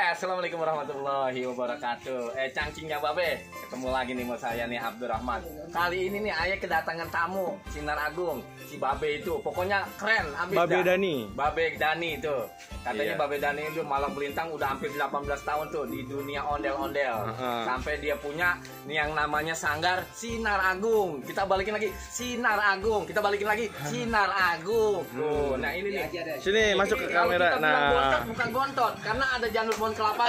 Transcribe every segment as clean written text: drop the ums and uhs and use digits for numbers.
Assalamualaikum warahmatullahi wabarakatuh. Cangcingnya Babe, ketemu lagi nih sama saya nih Abdurrahman. Kali ini nih ayah kedatangan tamu Sinar Agung. Si Babe itu pokoknya keren abis Babe dah. Dani. Babe Dani itu. Katanya Iya. Babe Dani itu malang melintang udah hampir 18 tahun tuh di dunia ondel-ondel. Sampai dia punya nih yang namanya sanggar Sinar Agung. Kita balikin lagi Sinar Agung. Kita balikin lagi Sinar Agung. Tuh, nah ini nih. Sini masuk ke Kalau kamera. kita bilang bontot, Nah, bukan bontot karena ada janur pohon kelapa.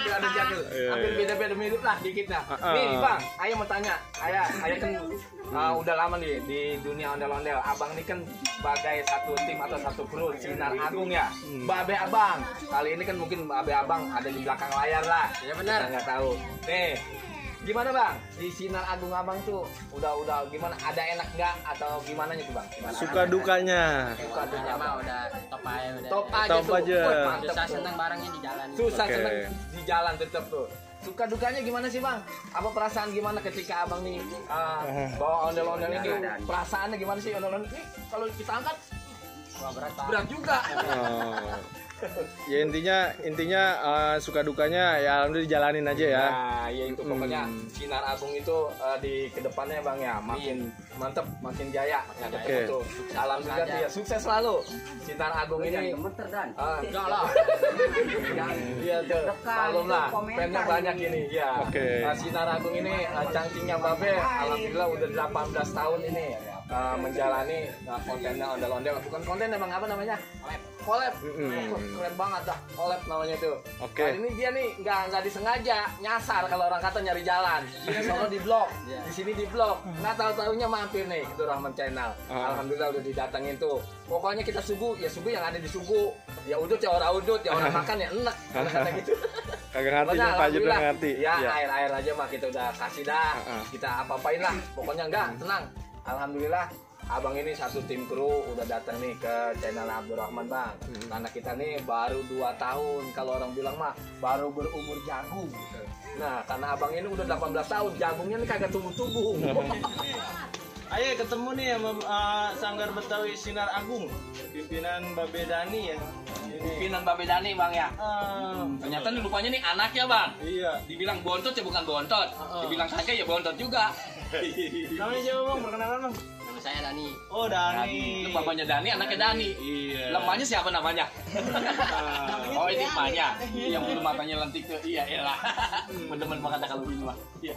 Ada janur. Hampir beda-beda mirip lah dikit lah. Nih Bang, ayah mau tanya. Ayah kan udah lama nih di dunia ondel-ondel. Abang ini kan sebagai satu tim atau satu kru Sinar Agung ya. Babe Abang. Kali ini kan mungkin Babe Abang ada di belakang layar lah. Ya benar. Nggak tahu. Nih, gimana Bang? Di Sinar Agung Abang tuh udah gimana? Ada enak nggak atau gimana tuh Bang? Gimana? suka dukanya. Suka duka mah udah top aja udah. Top aja Top tuh. aja. Wih, mantep Susah tuh. seneng barangnya di jalan. Susah Oke. seneng di jalan tetap tuh. Suka dukanya gimana sih Bang? Apa perasaan gimana ketika Abang nih bawa ondel-ondel ini? Perasaannya gimana sih ondel-ondel ini? Kalau kita angkat Wah, berat Pak. berat juga. Oh. Ya intinya suka dukanya ya alhamdulillah dijalanin aja ya. Nah, ya itu pokoknya Sinar Agung itu di kedepannya Bang ya makin mantep, makin jaya. Nah, Oke. tuh. Salam juga tuh ya, sukses selalu. Sinar Agung ini. Dan. Enggak lah. Iya tuh. Salam lah. Pennya banyak ini. Ya. Oke. Sinar Agung ini cangcingnya Babe. Alhamdulillah udah 18 tahun ini menjalani kontennya ondel-ondel. Bukan konten emang apa namanya? Collab. Keren banget dah. Collab namanya tuh. Oke. Kali ini dia nih nggak disengaja nyasar kalau orang kata nyari jalan. Ini sono di blok. Di sini di blok. Nggak tahu-tahunya mampir nih ke Rahman Channel. Alhamdulillah udah didatengin tuh. Pokoknya kita sugu yang ada di sugu. Ya udut ya orang udut, ya orang makan ya enak. Kata gitu. Kagak ngerti Pokoknya Pak Jun alhamdulillah. ngerti. Ya, Ya. air aja mah kita udah kasih dah. Kita apa-apain lah. Pokoknya enggak, tenang. Alhamdulillah Abang ini satu tim kru udah datang nih ke channel Abdurrahman Bang. Karena kita nih baru 2 tahun. Kalau orang bilang mah baru berumur jagung. Nah, karena Abang ini udah 18 tahun, jagungnya nih kagak tumbuh-tumbuh. Ayo ketemu nih sama Sanggar Betawi Sinar Agung, pimpinan Babe Dani ya. Pimpinan Babe Dani Bang ya. Ternyata nih rupanya nih anak ya Bang. Iya. Dibilang bontot ya bukan bontot. Dibilang kagak ya bontot juga. Namanya siapa Bang? Perkenalan Bang. Nama saya Dani. Oh Dani. Itu bapaknya Dani, anaknya Dani. Iya. Lemahnya siapa namanya? Oh ini emaknya. Yang bulu matanya lentik tuh. Iya lah. Bener-bener kata kalau ini mah. Iya.